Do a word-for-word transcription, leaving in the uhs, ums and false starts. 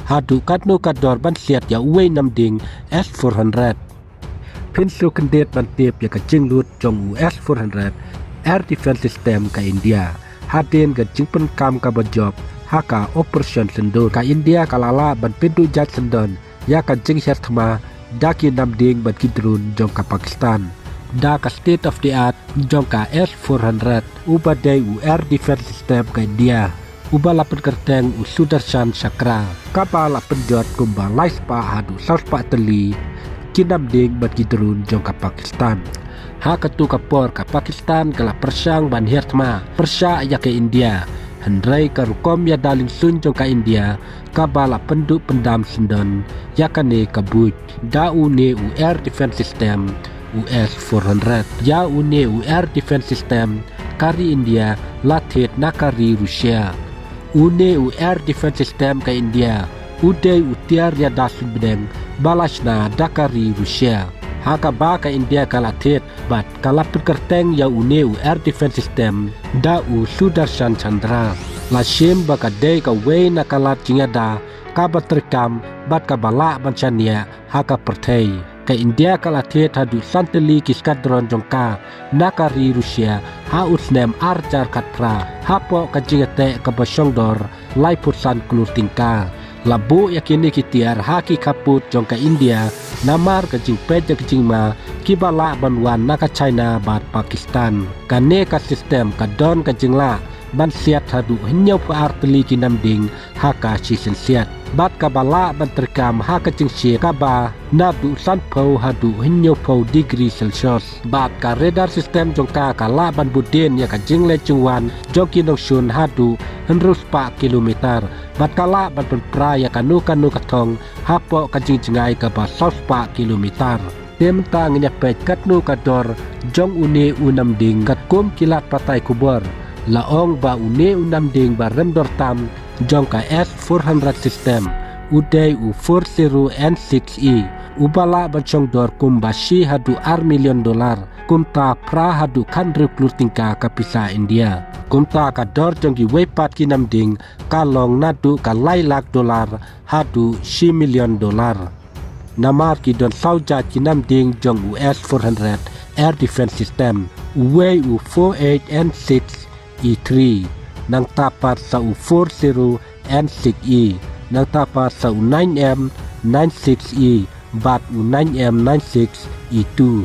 haduh katno ka dor ban siat ïa uwei u namding S four hundred. Phin shu kyndit ban tip ïa ka jinglut jong u S four hundred air defense system ka India. Hadien ka jingpynkam kaba jop ha ka Operation Sindoor, ka India ka la lah ban pynduh jait syndon ïa ka jinghiar thma da ki namding bad ki drone jong ka Pakistan da ka state of the art jong ka S four hundred, uba dei u air defense system ka India, uba la pynkyrteng u Sudarshan Chakra, kaba la pynjot kumba lai spah haduh saw spah tylli ki namding bad ki drone jong ka Pakistan. Ha katu ka por ka Pakistan ka la pyrshang ban hiar thma pyrshah ïa ka India, hynrei ka rukom ïada lyngsun jong ka India kaba la pynduh pyndam syndon ïa kane ka buit da une u air defense system, u S four hundred. Ïa une u air defense system ka ri India la thied na ka ri Russia. Une u air defense system ka India u dei u tiar ïada suiñbneng ba la shna da ka ri Russia, ha kaba ka India ka la thied bad ka la pynkyrteng ïa une u air defense system da u Sudarshan Chakra. La shim ba ka dei kawei na ka lad jingïada kaba treikam bad kaba lah ban shaniah ha ka pyrthei. Ka India ka la thied haduh san tylli ki squadron jong ka na ka ri Russia ha u snem ar hajar khatphra, hapoh ka jingïateh kaba shongdor laiphew san klur tyngka. La buh ïa kine ki tiar ha ki khappud jong ka India namar ka jingpeit ïa ka jingma kiba lah ban wan na ka China bad Pakistan. Kane ka system ka don ka jinglah ban siat haduh hynñiewphew ar tylli ki namding ha ka shisien siat, bad kaba lah ban treikam ha ka jingshit kaba naduh sanphew haduh hynñiewphew degree Celsius. Bad ka radar system jong ka ka lah ban bud dien ïa ka jingleit jingwan jong ki nongshun haduh hynriew spah kilometer, bad ka lah ban pynpra ïa kano kano ka thong hapoh ka jingjngai kaba saw spah kilometer. Te mynta ngin ïa peit katno ka dor jong une u namding. Katkum ki lad pathai khubor, la ong ba une u namding ba rem dor tam jong ka S four hundred system u dei u four zero N six E, uba lah ban shongdor kumba shi haduh ar million dollar, kumta phra haduh khathynriew klur tyngka ka pisa India. Kumta ka dor jong kiwei pat ki namding ka long naduh ka lai lak dollar haduh shi million dollar. Namar ki don saw jait ki namding jong u S four hundred air defense system, uwei u four eight N six E three, nangta pat sa u four zero N six E, nangta pat sa u nine M nine six E bad u nine M nine six E two.